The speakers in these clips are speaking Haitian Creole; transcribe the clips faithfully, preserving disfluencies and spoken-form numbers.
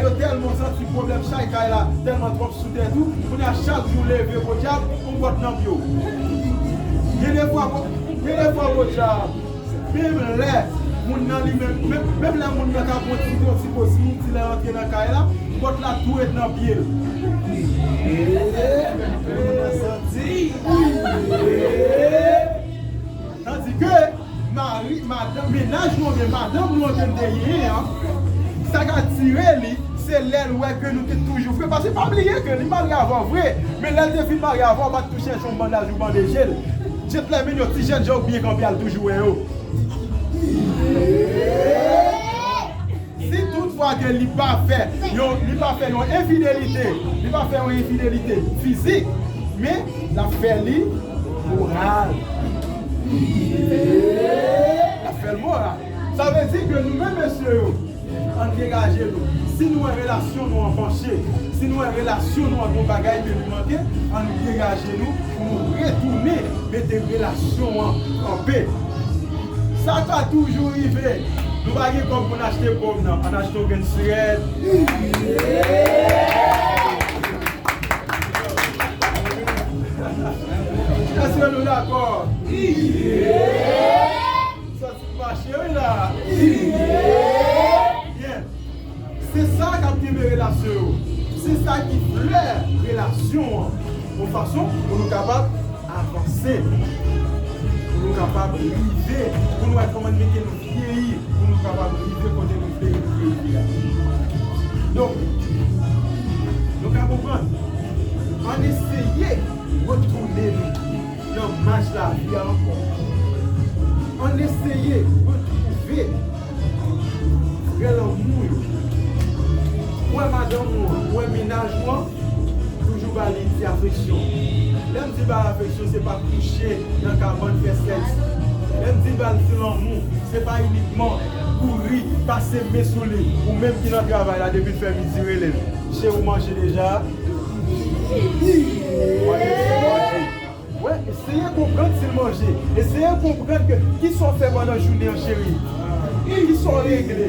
Yo tèlman santi pwoblèm chay kay la tèlman twòp sou tèt ou, kounye a chak jou leve podyab, yon bòt nan pye w. Gen de fwa, gen de fwa podyab, menm lè moun nan li menm, menm, menm lè moun nan ka pran ti, yon ti poz, yon ti lè rantre nan kay la, bòt la tou ret nan pye l. Tandike mari, madanm, mennaj nou oubyen madanm nou an ke n te genyen an, sa k atire li, se lè l wè ke nou te toujou vre. Paske pa bliye ke li marye avè w vre, men lè l te fin marye avè w, pa t tou chèche yon bandaj ou bande je l. Djentlemen yo, ti jèn jan yo byen kanpe al toujou wè yo. Si toutfwa ke li pa fè yon, li pa fè yon enfidelite, li pa fè yon enfidelite fizik, men l ap fè li moral. L ap fè l moral. Sa vle di ke nou menm mesye yo, ann degaje nou. Si nou wè relasyon nou an panche, si nou wè relasyon nou an gon bagay ke li manke, ann degaje nou pou nou retounen mete relasyon an kanpe. Sa ka toujou rive. Nou pa gen kòb pou n achte pòm nan. Ann achte yon grenn sirèt. Èske nou dakò? Santi m mache wi la. Byen. Se sa k ap kenbe relasyon yo. Se sa ki flè relasyon an. Yon fason pou nou kapab avanse. Pou nou kapab rive. Pou nou wè kòman n mete nou vyeyi. Pou nou kapab rive kote nou vle rive a. Donk, nou ka konprann. Ann eseye retounen nou nan mach lavi a ankò. Ann eseye retwouve vrè lanmou yo. Ou wè madanm ou an, ou wè mennaj ou an, toujou ba li ti afeksyon. Lè m di ba l afeksyon, se pa kouche nan kabann fè sèks. Lè m di ba l ti lanmou, se pa inikman kouri, pase men sou li. Ou menm ki nan travay la, depi l fè midi, rele l. Cheri, ou manje deja? Manje, manje. Wè, eseye konprann si l manje. Eseye konprann ke kisa w fè pandan jounen an, cheri. Kisa w regle?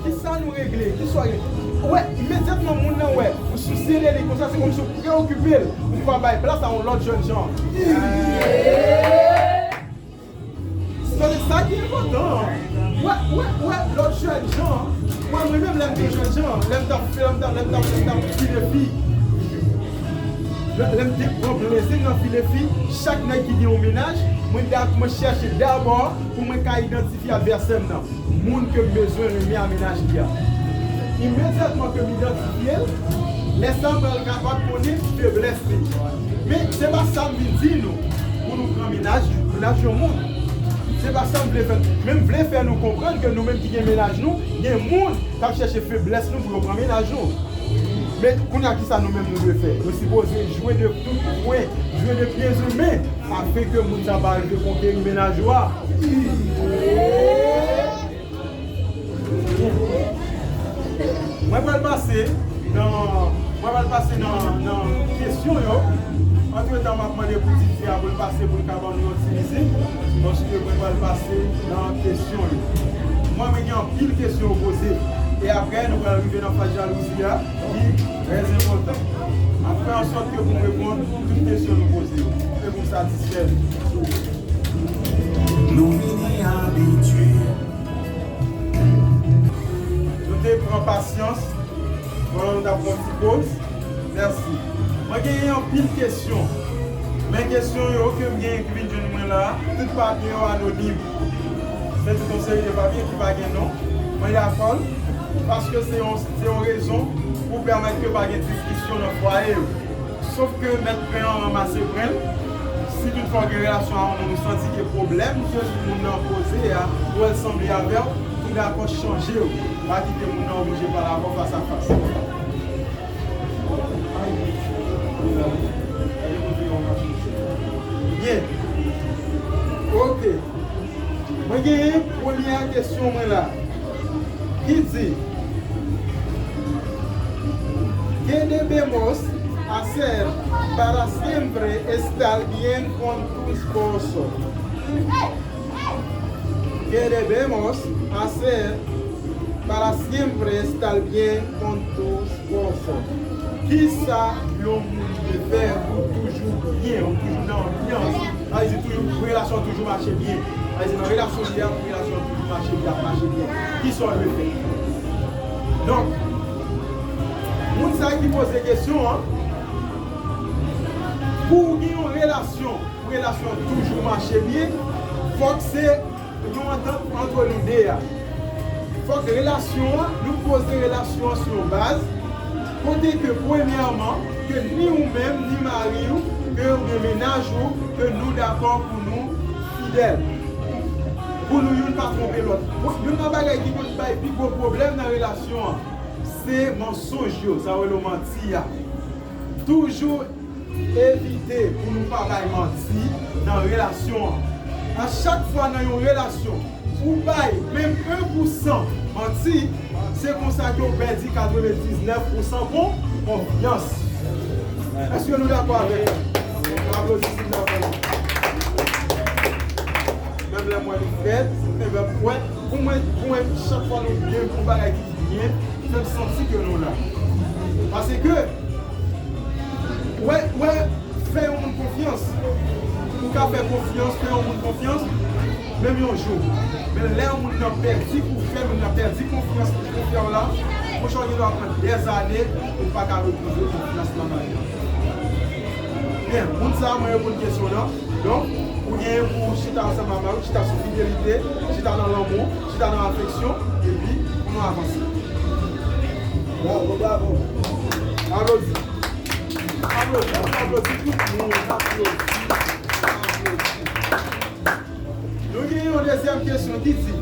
Kisa nou regle? Kisa w regle? Wè, imedyatman moun nan wè ou sousye de li konsa, se kòmsi w preokipe l. Ou pa bay plas a yon lòt jèn jan. Sa, sa ki enpòtan an. Wè, wè, wè, lòt jèn jan. Mwen, mwen menm, lè m te jèn jan, lè m t ap, lè m t ap, lè m t ap, lè m t ap file fi. Lè, lè m te pran plezi m nan file fi, chak nèg ki gen yon mennaj, mwen da-, mwen chèche dabò pou mwen ka idantifye advèsè m nan. Moun ke m bezwen renmen a mennaj li a. Imedyatman ke m idantifye l, lè sa a m pral kapab konnen feblès li. Men, se pa sa m vin di nou, pou nou pran mennaj, mennaj yon moun. Se pa sa m vle fè. Men m vle fè nou konprann ke nou menm ki gen mennaj nou, gen moun k ap chèche feblès nou pou yo pran mennaj nou. Men kounye a, kisa nou menm nou dwe fè? Nou sipoze jwe de tout pwen, jwe de pye zoumen, afin ke moun sa pa rive konkeri mennaj ou a. Mwen pral pase nan, mwen pral pase nan, nan kesyon yo. Antretan, m ap mande pou Didier a pou l pase pou l ka ban nou yon ti mizik, paske mwen pral pase nan kesyon yo. Mwen, mwen gen anpil kesyon yo poze. E apre, nou pral rive nan faz jalouzi a, ki trè enpòtan. M ap fè ansòt ke pou m reponn tout kesyon nou poze yo. E pou m satisfè nou. Nou vini abitye. Nou te pran pasyans pandan nou t ap pran ti poz. Mèsi. Mwen genyen anpil kesyon. Men kesyon yo ke m genyen ki vin jwenn mwen la, tout papye yo anonim. Se tout yon seri de papye ki pa gen non. Mwen dakò l, paske se yon, se yon rezon pou pèmèt ke pa gen diskisyon nan fwaye yo. Sof ke mèt pen an ranmase grenn l. Si toutfwa w gen relasyon a yon moun, ou santi ke pwoblèm ke moun nan poze a, ou wè l sanble avè w, ou dakò chanje w. Pa kite moun nan oblije pale avè w fas a fas. Byen. Oke. Mwen genyen premye kesyon mwen la ki di, ¿qué debemos hacer para siempre estar bien con tu esposo? ¿Qué debemos hacer Para siempre estar bien con tu esposo. Kisa yon moun dwe fè pou toujou byen, pou toujou nan anbyans? Sa vle di toujou, pou relasyon an toujou mache byen. Sa vle di nan relasyon li a, pou relasyon an toujou mache byen, ap mache byen. Kisa w dwe fè? Donk, moun sa ki poze kesyon an, pou w gen yon relasyon, pou relasyon an toujou mache byen, fòk se yon antant ant nou de a. Fòk relasyon an, nou poze relasyon an sou yon baz kote ke premyèman, ke ni ou menm, ni mari w, ke oubyen mennaj ou, ke nou dakò pou nou fidèl. Pou nou youn pa twonpe lòt. Youn nan bagay ki konn bay pi gwo pwoblèm nan relasyon an, se mansonj yo, sa yo rele manti a. Toujou evite pou nou pa bay manti nan relasyon an. A chak fwa nan yon relasyon, ou bay menm en pou san manti, se konsa ke w pèdi katrevendiznèf pou san kon konfyans. Èske nou dakò avèk mwen? Aplodi, silvouplè. Menm lè m wè li frèt, menm lè m wè, pou mwen, pou mwen, chak fwa nou gen yon bagay ki byen, fè m santi ke nou la. Paske, wè, wè, fè yon moun konfyans. Ou ka fè konfyans, fè yon moun konfyans, menm yon jou. Men lè yon moun nan pèdi, ou fè moun nan pèdi konfyans li te fè w la, monchè, w gen dwa pran dèzane, ou pa ka retwouve konfyans lan nan li. Byen, moun sa a, mwen reponn kesyon w lan. Donk, ou genyen pou w chita ansanm ak mari w, chita sou fidelite, chita nan lanmou, chita nan afeksyon, epi pou nou avanse. Bravo, bravo. Aplodi. Aplodi, aplodi tout moun, aplodi. Aplodi. Nou gen yon dezyèm kesyon ki di,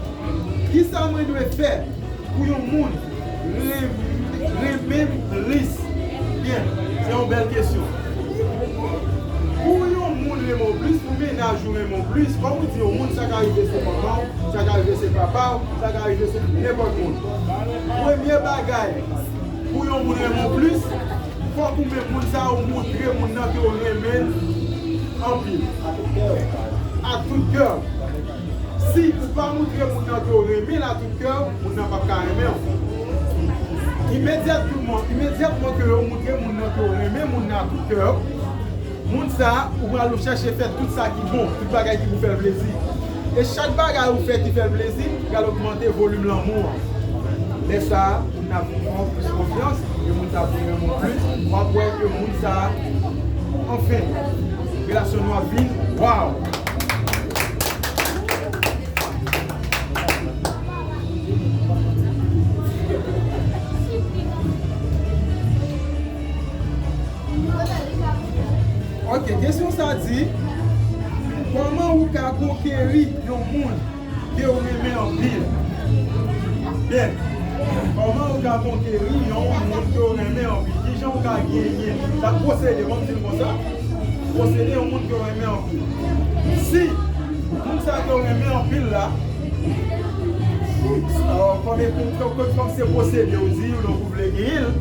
kisa mwen dwe fè pou yon moun ren-, renmen m plis? Byen, se yon bèl kesyon. Pou yon moun renmen w plis, pou mennaj ou renmen w plis, kòm ou di yon moun, sa ka rive se manman w, sa ka rive se papa w, sa ka rive se nenpòt moun. Premye bagay, pou yon moun renmen w plis, fòk ou menm moun sa a, ou montre moun nan ke w renmen l anpil. A tout kè w. Si ou pa montre moun nan ke w renmen l a tout kè w, moun nan p ap ka renmen w. Imedyatman, imedyatman ke w montre moun nan ke w renmen moun nan a tout kè w, moun sa a, ou pral chèche fè tout sa ki bon, tout bagay ki pou fè l plezi. E chak bagay ou fè ki fè l plezi, pral ogmante volim lanmou an. Lè sa a, moun nan ap fè w plis konfyans, e moun sa ap vin renmen w plis. W ap wè ke moun sa a, anfen, relasyon nou ap vin, waw! Ok, kesyon sa di, kòman ou ka konkeri yon moun ke w renmen anpil? Byen, kòman ou ka konkeri yon moun ke w renmen anpil? Kijan ou ka genyen? Sa pwosede, ban m di l konsa, pwosede yon moun ke w renmen anpil. Si moun sa ke w renmen anpil la, kòm, kòm, kòm se pwosede, ou di, ou donk ou vle genyen l,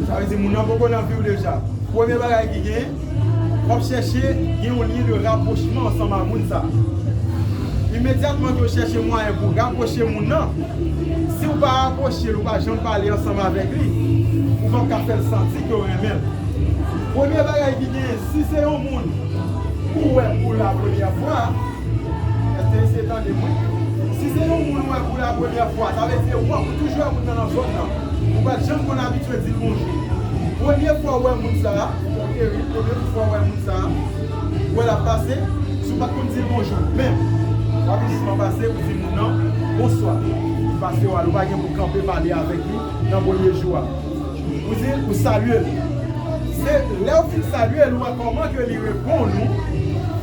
sa vle di moun nan poko nan vi w deja. Premye bagay ki genyen, w ap chèche gen yon lyen de rapwochman ansanm ak moun sa. Imedyatman ke w chèche mwayen pou w rapwoche moun nan, si w pa rapwoche l, ou pa janm pale ansanm avèk li, ou p ap ka fè l santi ke w renmen l. Premye bagay ki genyen, si se yon moun ou wè pou la premyè fwa, èske w eseye tande mwen? Si se yon moun ou wè pou la premyè fwa, sa vle di w ap toujou wè moun nan nan zòn nan. Ou pa t janm konn abitye di l bonjou. Premye fwa w wè moun sa a, ok, wi, premye fwa w wè moun sa a, ou wè l ap pase, si w pa t konn di l bonjou menm, w ap jisman pase, ou di moun nan, "Bonswa." Ou pase w al, ou pa gen pou kanpe pale avèk li nan premye jou a. Ou di, ou salye l. Se lè w fin salye l, ou wè kòman ke li reponn ou.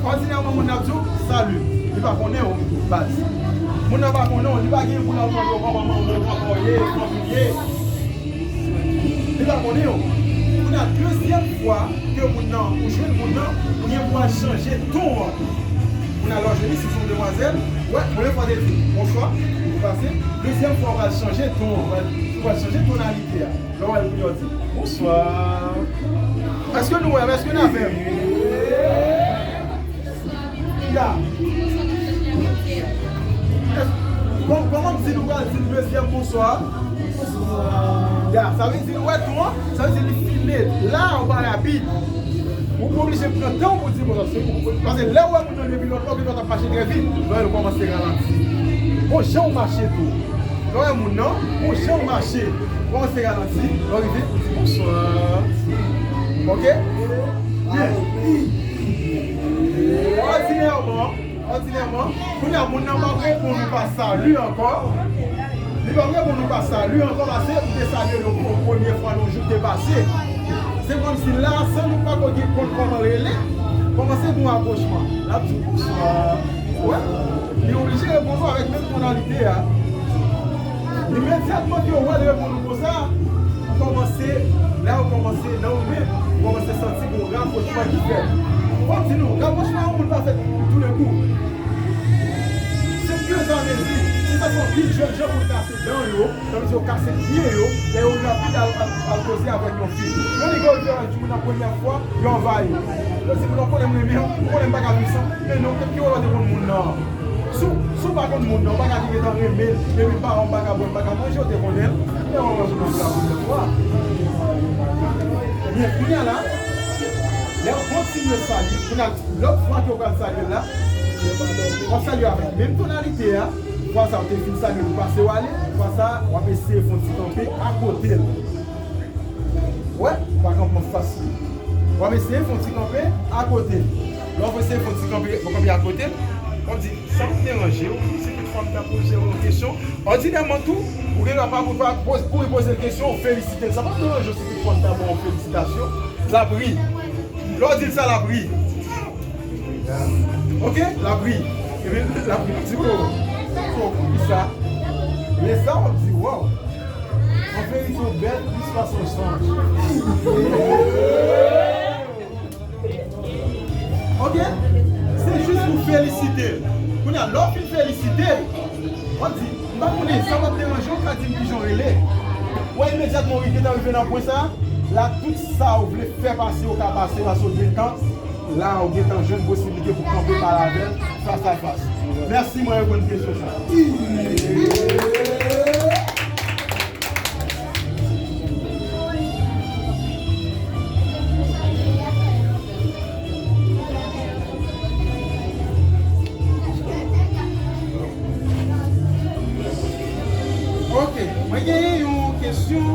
Òdinèman, moun nan ap di w, "Salut." Li pa konnen w, baz. Moun nan pa konnen w, li pa gen pou l al mande w kòman manman w, papa w ye, fanmi w ye. Li pa konnen w. Kounye a, dezyèm fwa ke moun nan, ou jwenn moun nan, ou gen pou al chanje ton an. Moun nan, lè w jwenn li, si se yon demwazèl, wè, premye fwa w te di, "Bonswa," ou pase. Dezyèm fwa, ou pral chanje ton an, ou pral, ou pral chanje tonalite a. Lè w wè l, kounye a w di, "Bonswa." Èske nou wè m? Èske n avè m? Ya. Èske, Kòm, kòman m di nou pral di dezyèm bonswa? Ya, sa vle di, ou wè ton an, sa vle di li file. La, ou pa rapid. Ou pa oblije pran tan w pou di bonswa. Se pou, paske lè ou wè moun nan depi lòt lè, ou gentan ap mache trè vit. Lè ou kòmanse ralanti. Bon jan ou mache tou. Lè ou wè moun nan, bon jan ou mache. Kòmanse ralanti. Lè ou rive, ou di bonswa. Ok? Byen. Òdinèman, Òdinèman, kounye a, moun nan p ap reponn ou pa sali ankò. Li p ap reponn ou pa sali ankò, paske ou te salye l yon premye fwa nan yon jou ki te pase. Se kòmsi la, san nou pa ko gen konn kòman l rele, kòmanse gen yon apwochman. L ap di w bonswa. Wè, li oblije reponn ou avèk menm tonalite a. Imedyatman ke w wè l reponn ou konsa, ou kòmanse, la ou kòmanse, nan ou menm, ou kòmanse santi gen yon rapwochman ki fèt. Fò m di nou, rapwochman yon moun pa fèt toudenkou. Se ofirezamezi, se sa fè anpil jèn jan pou yo kase dan yo, sa vle di yo kase pye yo, lè yo rapid al, al, al koze avèk yon fi. Yon nèg yo rive yon moun nan premyè fwa, yo anvayi. Yo di, "Moun nan konnen m renmen w, ou konnen m pa ka viv san." Men non, kèlkeswa lè w te konn moun nan. Si w, si w pa konn moun nan, ou pa ka di gentan renmen l, epi paran w pa ka bwè, pa ka manje, ou te konnen l. Lè w wè moun nan se la premyè fwa. Ebyen, kounye a la, lè w kontinye salye, kounye a, lòt fwa ke w pral salye l la, w ap salye avèk menm tonalite a, fwa sa a w te fin salye l, ou pase w ale, fwa sa a, w ap eseye fè yon ti kanpe akote l. Wè, ou pa kanpe anfas li. W ap eseye fè yon ti kanpe akote l. Lè w eseye fè yon ti kanpe, w kanpe akote l, w ap di, "Sa p ap deranje w si toutfwa m ta poze w yon kesyon?" Òdinèman tou, ou gen dwa pa, ou pa poz-, kouri poze l kesyon, ou felisite l. Sa p ap deranje w si toutfwa m ta ba w yon felisitasyon. L ap ri. Lè w di l sa, l ap ri. Ok? L ap ri. Epi l ap ri. L ap di, "O, o, poukisa?" Men sa w ap di, "Waw! An verite, w bèl plis pase yon zanj." Ok? Se jis pou felisite l. Kounye a, lè w fin felisite l, w ap di, "M pa konnen, sa p ap deranje w, ka di m kijan w rele?" Wè, imedyatman w gentan rive nan pwen sa a, la, tout sa w vle fè pase, w ka pase, paske w gentan, la, w gentan jwenn posiblite pou kanpe pale avè l fas a fas. Mèsi, mwen reponn kesyon sa a. Ok, mwen genyen yon kesyon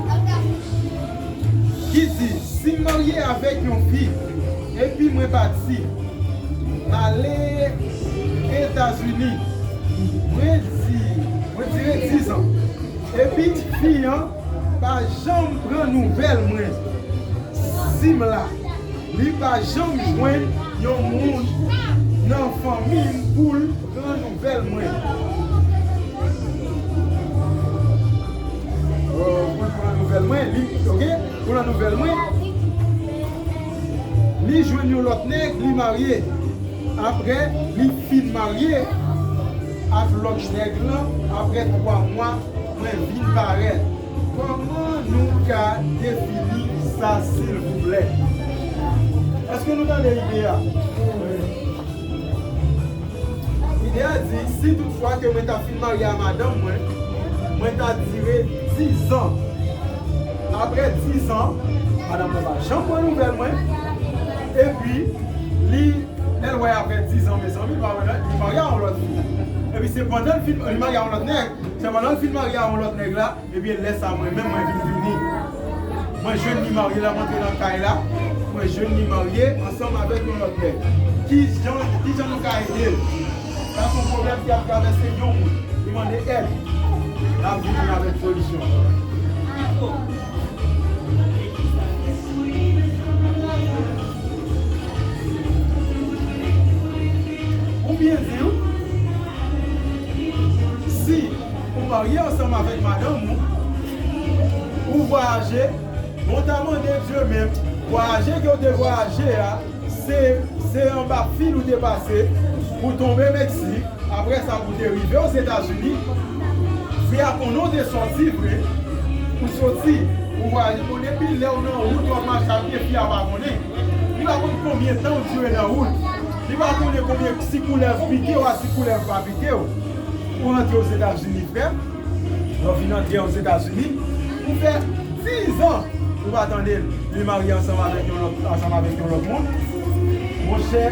ki di, si m marye avèk yon fi, epi mwen pati, m ale Etazini, mwen di, mwen dire diz an. Epi fi an pa janm pran nouvèl mwen. Si m la, li pa janm jwenn yon moun nan fanmi m pou l pran nouvèl mwen. Oh, pou l pran nouvèl mwen, li, ok, pou l pran nouvèl mwen. Li jwenn yon lòt nèg, li marye. Apre li fin marye ak lòt nèg lan, apre twa mwa, mwen vin parèt. Kòman nou ka defini sa, silvouplè? Èske nou tande ide a? Ide a di, si toutfwa ke mwen ta fin marye a madanm mwen, mwen ta dire diz an. Apre diz an, madanm mwen pa janm pran nouvèl mwen. Epi, li, lè l wè apre diz an, mezanmi, li pa wè lòt, li marye a yon lòt fi. Epi se pandan l fin, li marye a yon lòt nèg, se pandan l fin marye a yon lòt nèg la, ebyen, lè sa a, mwen menm, mwen vin vini. Mwen jwenn li marye la, m antre nan kay la, mwen jwenn li marye ansanm avèk yon lòt nèg. Ki jan, ki jan nou ka ede l? Sa se yon pwoblèm ki ap travèse yon moun. Li mande èd. N ap vini avèk solisyon. Ou byen di w, si ou marye ansanm avèk madanm ou, ou vwayaje, bon, w ta mande Dye menm, vwayaje ke w te vwayaje a, se, se anba fil ou te pase pou w tonbe Meksik, apre sa pou w te rive Ozetazini. Fi a konnen w te soti vre, ou soti, ou vwayaje, bon, depi lè w nan wout w ap mache a pye, fi a pa konnen. Li pa konn konbyen tan w dire nan wout. Li pa konnen konbyen, si koulèv pike w a, si koulèv pa pike w. Ou rantre Ozetazini Frè m, lè w vin antre Ozetazini, ou fè diz an ou pa tande l, li marye ansanm avèk yon lòt, ansanm avèk yon lòt moun. Monchè,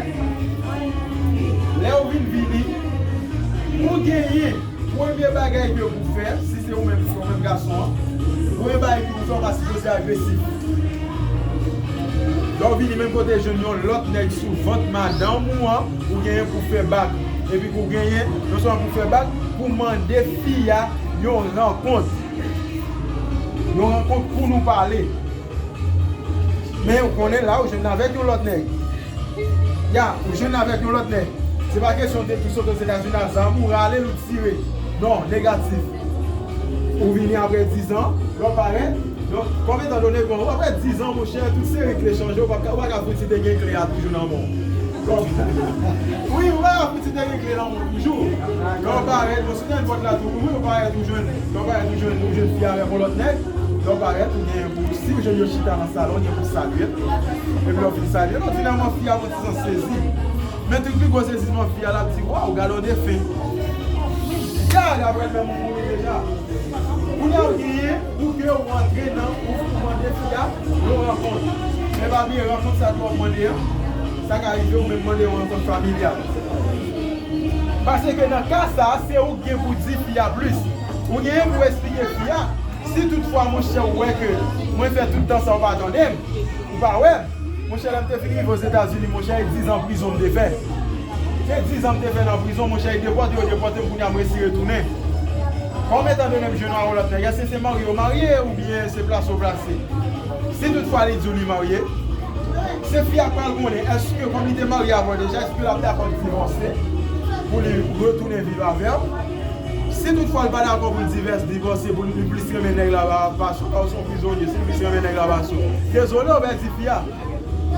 lè w vin vini, ou genyen premye bagay ke pou fè, si se ou menm, si se ou menm gason an, premye bagay ke ou fè, ou pa sipoze agresif. Lè w vini menm kote jwenn yon lòt nèg sou vant madanm ou an, ou genyen pou fè bak. Epi pou genyen, non sèlman pou fè bak, pou mande fi a yon rankont. Yon rankont pou nou pale. Men ou konnen la, ou jwenn avèk yon lòt nèg. Ya, ou jwenn avèk yon lòt nèg. Se pa kesyon de ki sot Ozetazini a, zam ou rale l, ou tire. Non, negatif. Ou vini apre diz an, lè w parèt. Donk, kòm etan done, bon, ou apre diz an, monchè, tout seri kle chanje, ou pa ka, ou pa ka fouti te gen kle a toujou nan men w. Kòm, wi, ou pa ka fouti te gen kle nan men w toujou. Lè w parèt, bon, si w gen pòt la tou ouvri, ou parèt, ou jwenn, lè w parèt, ou jwenn, ou jwenn fi avèk yon lòt nèg, lè w parèt, ou gen pou, si w jwenn yo chita nan salon, ou gen pou salye l. Epi lè w fin salye l, òdinèman, fi a pran ti jan sezi. Men tout pi gwo sezisman fi a, l ap di, "Waw, gade yon defen." Ya, l ap wè l menm mouri deja. Kounye a ou genyen pou ke ou antre nan, ou, ou mande fi a yon rankont. Men pa bliye, rankont sa ke w ap mande an, sa ka rive ou menm mande yon rankont familyal. Paske nan ka sa a, se ou ki gen pou di fi a plis. Ou genyen pou eksplike fi a, si toutfwa, monchè, ou wè ke mwen fè tout tan sa ou pa tande m, ou pa wè m. Monchè, lè m te fin rive Ozetazini, monchè, e diz an prizon m te fè. Se diz an m te fè nan prizon, monchè, e depòte yo depòte m, kounye a m resi retounen. Kòm etan done m jwenn yon lòt nèg, èske se marye yo marye oubyen se plase yo plase? Si toutfwa li di w li marye, se fi a k pral konnen, èske kòm li te marye avè w deja, èske l ap dakò divòse pou li retounen viv avè w? Si toutfwa l pa dakò pou l divès, divòse, pou li plis renmen nèg la pase w, paske w se yon prizonye, si l plis renmen nèg la pase w, dezole, ou pèdi fi a.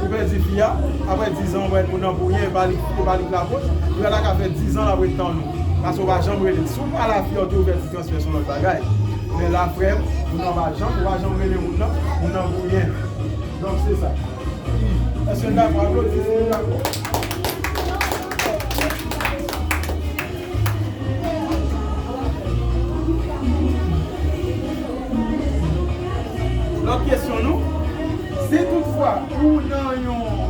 Ou pèdi fi a, apre diz an, ou pèdi moun nan pou ryen, e pa li, e pa li k lapoz, ou pral ka fè diz an l ap ret tann ou. Paske ou pa janm rele l. Si w pa la fyète, ou fè ti transfè se yon lòt bagay. Men la, frè m, moun nan pa janm, ou pa janm rele moun nan, moun nan pou ryen. Donk, se sa. Èske n dakò? Aplodi si nou dakò. Lòt kesyon nou, si toutfwa ou nan yon,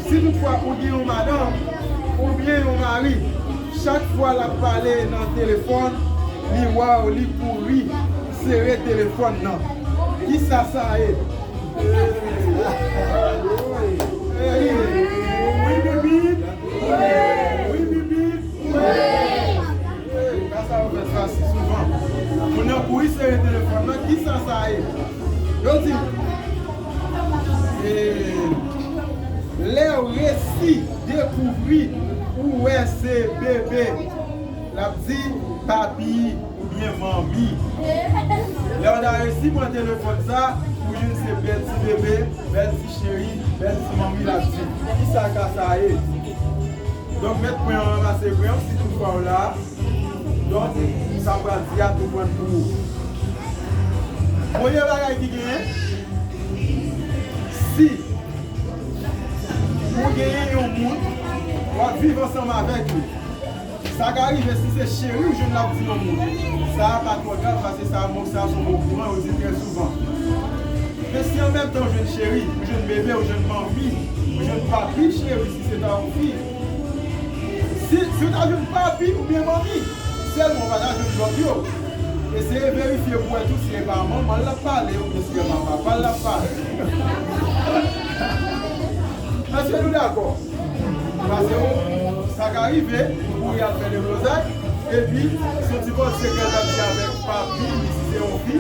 si toutfwa ou gen yon madanm oubyen yon mari, chak fwa l ap pale nan telefòn, li wè w, li kouri sere telefòn nan. Kisa sa ye? Wi, bibib. Wi, bibib. Ka sa yo fè sa si souvan. Moun nan kouri sere telefòn nan, kisa sa ye? Yo di, eh, lè w resi dekouvri ou wè se bebe, l ap di papi oubyen manmi. Lè w ta resi pran telefòn sa, ou jwenn se bèl ti bebe, bèl ti cheri, bèl ti manmi l ap di. Kisa ka sa ye? Donk, mèt pwen an, ranmase pwen an, si toutfwa w la. Donk, sa m pral di a tou pran pou ou. Premye bagay ki genyen, si ou genyen yon moun, w ap viv ansanm avèk li. Sa ka rive si se cheri ou jwenn l ap di yon moun. Sa a pa twò grav, paske sa a mo, sa a se yon mo kouran, yo di l trè souvan. Men si an menm tan ou jwenn cheri, ou jwenn bebe, ou jwenn manmi, ou jwenn papi cheri, si se ta yon fi. Si, si w ta jwenn papi oubyen manmi, sèlman w pa ta jwenn lòt yo. Eseye verifye pou wè tou si e pa manman l l ap pale oubyen si e pa papa l l ap pale. Èske nou dakò? Paske ou, sa ka rive, ou kouri al fè deblozay, epi se yon ti pòz sekrè l ap di avèk papi li, si se yon fi,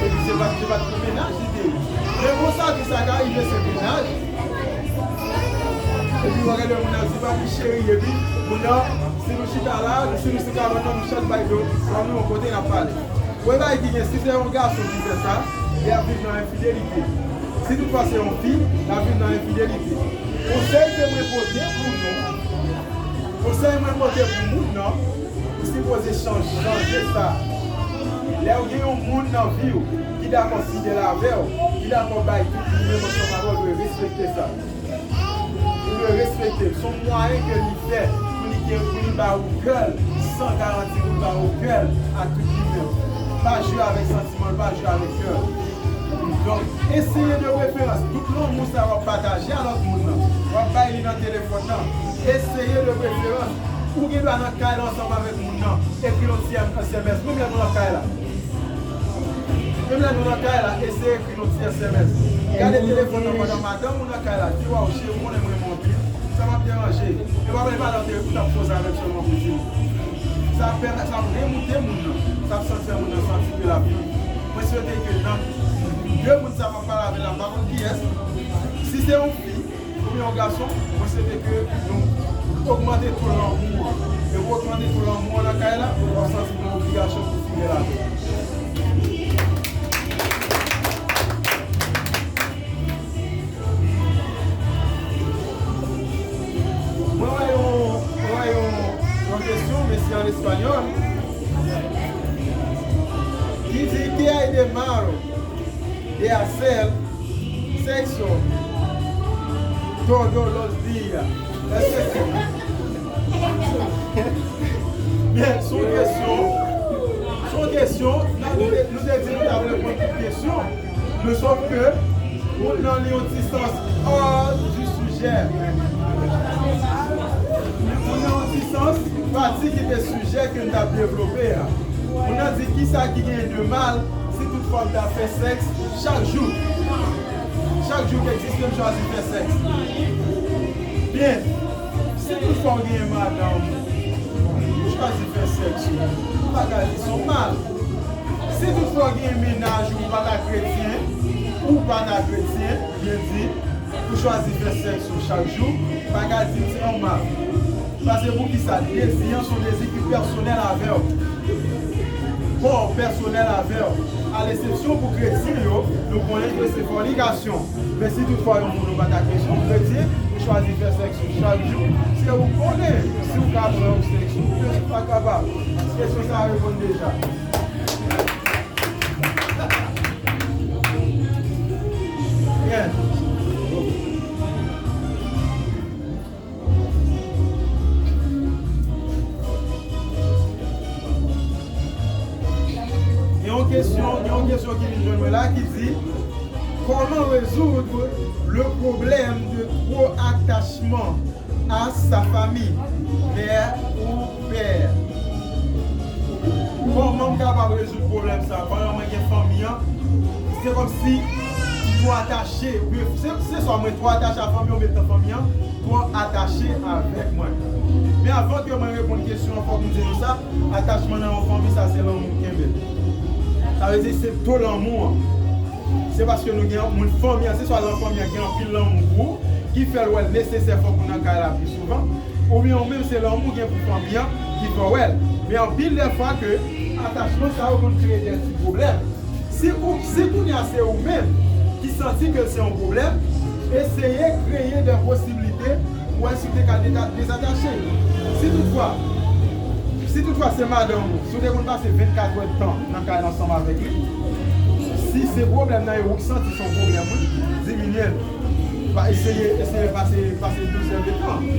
epi se pa, se pa t pou mennaj li te ye. Men bon, sa di sa ka rive, se mennaj. Epi w gade moun nan di papi cheri, epi moun nan, si nou chita la, si nou sou kabann nan, nou chèz bay do, pran nou yon kote n ap pale. Premye bagay ki gen, si se yon gason ki fè sa, li ap viv nan enfidelite. Si toutfwa se yon fi, l ap viv nan enfidelite. Konsèy ke mwen pote pou nou, konsèy mwen pote pou moun nan, ou sipoze chan-, chanje sa. Lè w gen yon moun nan vi w ki dakò fidèl avè w, ki dakò bay tout li menm ansanm avè w, ou dwe respekte sa. Ou dwe respekte l. Se yon mwayen ke li fè pou li gen, pou li ba ou kè l, San garanti pou l pa okè l ak tout li menm. Pa jwe avèk santiman l, pa jwe avèk kè l. Donk, eseye de preferans, tout lanmou sa w ap pataje a lòt moun nan, w ap bay li nan telefòn nan. Eseye de preferans, ou gen dwa nan kay la ansanm avèk moun nan, ekri yon ti S M S, menm lè nou nan kay la. Menm lè nou nan kay la, eseye ekri yon ti S M S. Gade telefòn nan pandan madanm ou nan kay la, di, "Waw, cheri, ou konnen m renmen w anpil. Sa p ap deranje. E pa vle pale anpil, ou t ap koze avèk sèlman pou di." Sa ap pèmèt, sa ap remoute moun nan. Sa ap santi moun nan santi ke l ap viv. Mwen swete ke nan de moun sa m ap pale avè l la, m pa konn kiyès. Si se yon fi, oubyen yon gason, mwen swete ke nou ogmante to lanmou an. E pou ogmante to lanmou an nan kay la, w ap santi gen yon obligasyon pou fidèl avè l. Mwen wè yon, mwen wè yon, yon kesyon, men se an espanyòl, ki di, "¿Qué hay de malo de hacer sexo todos los días?" Èske se, byen, se yon kesyon, se yon kesyon, nou te, nou te di nou t ap reponn tout kesyon, men sòf ke moun nan li yon ti sans hors du sujet. Moun nan yon ti sans pati kite sijè ke n t ap devlope a. Moun nan di, "Kisa ki genyen de mal si tout fwa m ta fè sèks chak jou? Chak jou ki egziste, m chwazi fè sèks." Byen, si tout fwa w genyen madanm ou, ou chwazi fè sèks ou, m pa ka di se yon mal. Si tout fwa w genyen mennaj ou, ou pa ta kretyen, ou pa ta kretyen, byen di, ou chwazi fè sèks ou chak jou, m pa ka di se yon mal. Paske poukisa? Dezi an se yon dezi ki pèsonèl avè w. Kò w pèsonèl avè w. A lesepsyon pou kretyen yo, nou konnen ke se fònikasyon. Men si toutfwa yon moun ou pa ta kretyen, yon kretyen, ou chwazi fè sèks ou chak jou, se ou k konnen si ou ka pran yon sèks ou, oubyen si ou pa kapab. Kesyon sa a reponn deja. Byen. Gen yon kesyon, gen yon kesyon ki vin jwenn mwen la ki di, comment résoudre le problème de trop attachement à sa famille, mère ou père? Kòman m kapab rezoud pwoblèm sa a? Pandan mwen gen fanmi an, se kòmsi m twò atache, oubyen se, se swa mwen twò atache a fanmi an, oubyen tan fanmi an twò atache avèk mwen. Men avan ke mwen reponn kesyon an, fòk m di nou sa, atachman nan yon fanmi, sa se lanmou k kenbe l. Sa vle di se to lanmou an. Se paske nou gen moun fanmi an, se swa nan fanmi an gen anpil lanmou pou ou, ki fè l wè l nesesè fòk ou nan kay la pi souvan, oubyen ou menm se lanmou w gen pou fanmi an ki fè w wè l. Men anpil dè fwa ke atachman sa yo konn kreye dè ti pwoblèm. Si ou, si kounye a se ou menm ki santi ke se yon pwoblèm, eseye kreye dè posiblite pou wè si w te ka deta-, dezatache. Si toutfwa, si toutfwa se madanm ou, si w te konn pase vennkat èdtan nan kay la ansanm avèk li, si se pwoblèm nan e ou k santi se yon pwoblèm, wi, diminye l. Pa eseye, eseye pase, pase douz èdtan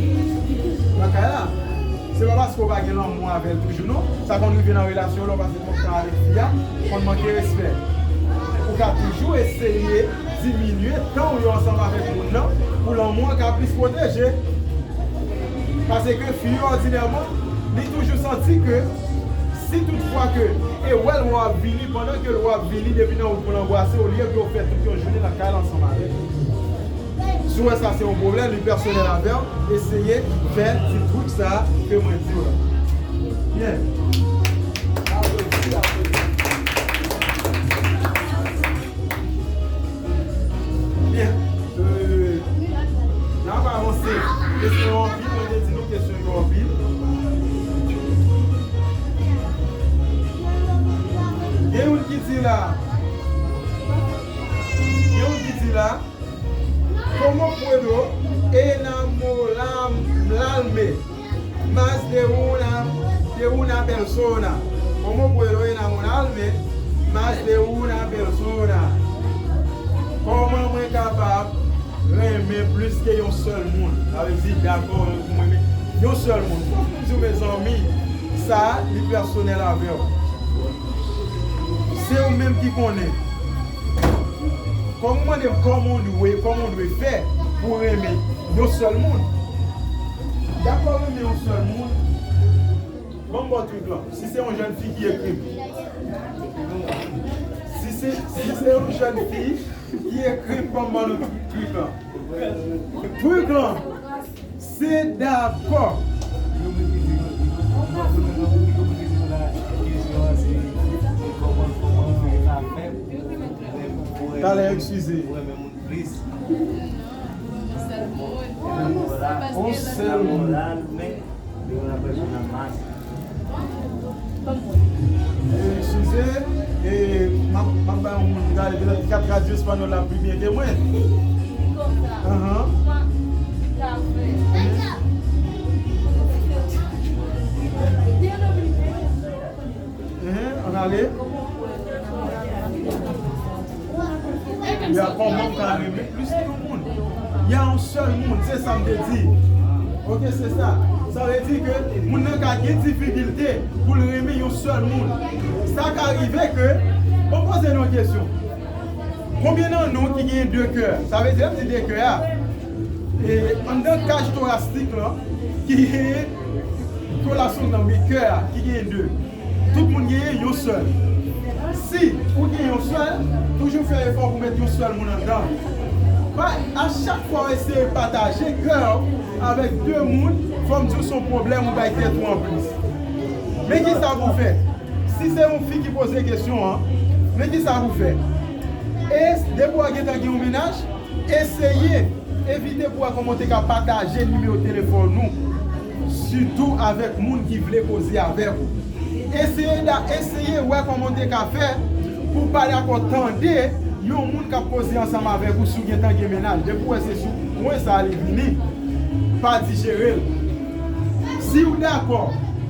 nan kay la. Se pa paske w pa gen lanmou avè l toujou, non. Sa konn rive nan relasyon, lè w pase twòp tan avèk fi a, konn manke respè. Ou ka toujou eseye diminye tan w yo ansanm avèk moun nan, pou lanmou an ka plis pwoteje. Paske fi yo, òdinèman, li toujou santi ke si toutfwa ke e wè l wè w ap vini, pandan ke l wè w ap vini depi nan wout pou l anbrase w, olye ke w fè tout yon jounen nan kay la ansanm avè l. Si w wè sa se yon pwoblèm, li pèsonèl avè w, eseye fè ti twik sa a ke mwen di w la. Byen. Aplodi, aplodi. Byen. Euh, n ap avanse. Kesyon yo anpil, mwen te di nou kesyon yo anpil. Gen youn ki di la, gen youn ki di la, ¿Cómo puedo enamorarme más de una, de una persona? ¿Cómo puedo enamorarme más de una persona? Kòman mwen kapab renmen plis ke yon sèl moun? Sa vle di dakò pou mwen renmen yon sèl moun. Fòk nou di w, mezanmi, Sa, li pèsonèl avè w. Se ou menm ki konnen. Kòm ou mande m kòman w dwe, kòman w dwe fè pou w renmen yon sèl moun. Dakò renmen yon sèl moun. Ban m ba w trik lan. Si se yon jèn fi ki ekri m. Si se, si se yon jèn fi ki ekri m, ban m ba nou trik lan. Trik lan, se dakò. Talè, eskize. On sèl moun. Eskize, e, m ap, m ap bay yon moun gade, petèt kat radyo espanyòl la pi byen ke mwen. Ahan. Ahan, ann ale. Ya, kòman w ka renmen plis ke yon moun? Ya, yon sèl moun, se sa m te di. Oke, se sa. Sa vle di ke moun nan ka gen difikilte pou l renmen yon sèl moun. Sa ka rive ke, bon, poze nou yon kesyon. Konbyen nan nou ki gen de kè? Sa vle di, lè m di de kè a, e, anndan kaj torasik lan, ki gen relasyon nan men kè a, ki gen de. Tout moun genyen yon sèl. Si ou gen yon sèl, toujou fè efò pou met yon sèl moun anndan. Pa, a chak fwa w eseye pataje kè w avèk de moun, fò m di w se yon pwoblèm ou bay tèt ou anplis. Men ki sa pou w fè. Si se yon fi ki poze kesyon an, men ki sa pou w fè. E depi w gentan gen yon mennaj, eseye evite pou wè kòman w te ka pataje nimewo telefòn ou, sitou avèk moun ki vle koze avèk ou. Eseye da, eseye wè kòman w te ka fè pou w pa dakò tande yon moun k ap koze ansanm avèk ou si w gentan gen mennaj. Depi w wè se sou pwen sa a li vini, pa dijere l. Si w dakò,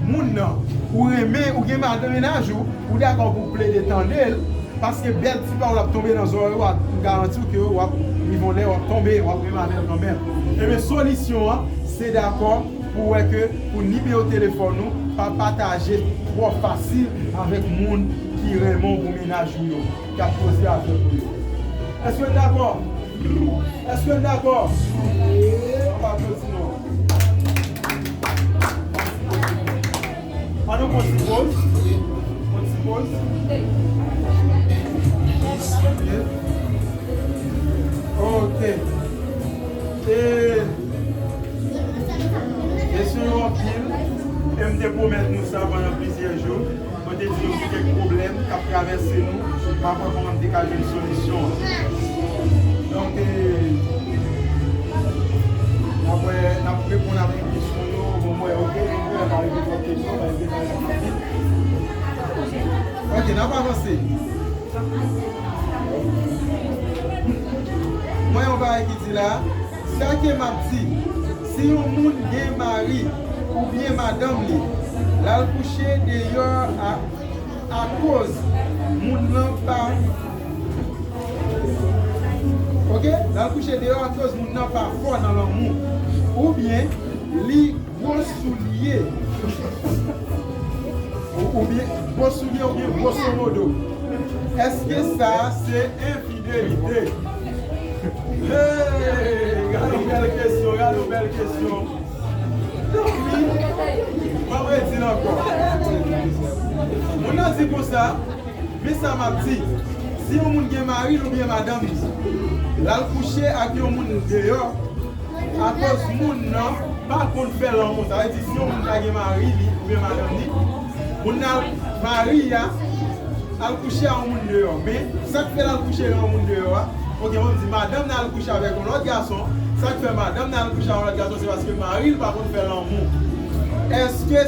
moun nan, ou renmen, ou gen madanm mennaj ou, ou dakò pou w plede tande l, paske bèl ti pawòl ap tonbe nan zòrèy ou, m garanti w ke w ap rive yon lè, w ap tonbe, w ap renmen avè l kanmenm. Ebyen, solisyon an, se dakò pou wè ke pou nimewo telefòn ou, pa pataje twò fasil avèk moun ki renmen w pou mennaj ou yo, k ap koze avèk ou yo. Èske n dakò? Èske n dakò? Ann aplodi non. Ann nou pran ti poz. Pran ti poz. Ok. Ok. E, mesye yo anpil. E m te pwomèt nou sa pandan plizyè jou. Mwen te di nou gen kèk pwoblèm k ap travèse nou, m ap wè kòman m te ka jwenn solisyon an. Donk, e, n ap wè, n ap reponn avèk kesyon yo. Bon, mwen, ok, nou pa reponn twòp kesyon, pa reponn twòp kesyon. Ok, n ap avanse. Mwen, yon bagay ki di la, sa ke m ap di, si yon moun gen mari oubyen madanm li, l al kouche deyò a, akoz moun nan pa, ok, l al kouche deyò akoz moun nan pa fò nan lanmou, oubyen li gwo soulye, ou, oubyen gwo soulye, oubyen gwoso modo. Èske sa se enfidelite? Hey, gade yon bèl kesyon, gade yon bèl kesyon. Tanpri, mwen redi l ankò. Moun nan di konsa, men sa m ap di, si yon moun gen mari l oubyen madanm li, l al kouche ak yon moun deyò, akoz moun nan pa konn fè lanmou. Sa vle di, si yon moun pa gen mari li oubyen madanm li, moun nan, mari a, al kouche a yon moun deyò. Men, sa k fè l al kouche a yon moun deyò a, ok, mwen di, madanm nan al kouche avèk yon lòt gason, sa k fè madanm nan al kouche a yon lòt gason, se paske mari l pa konn fè lanmou. Èske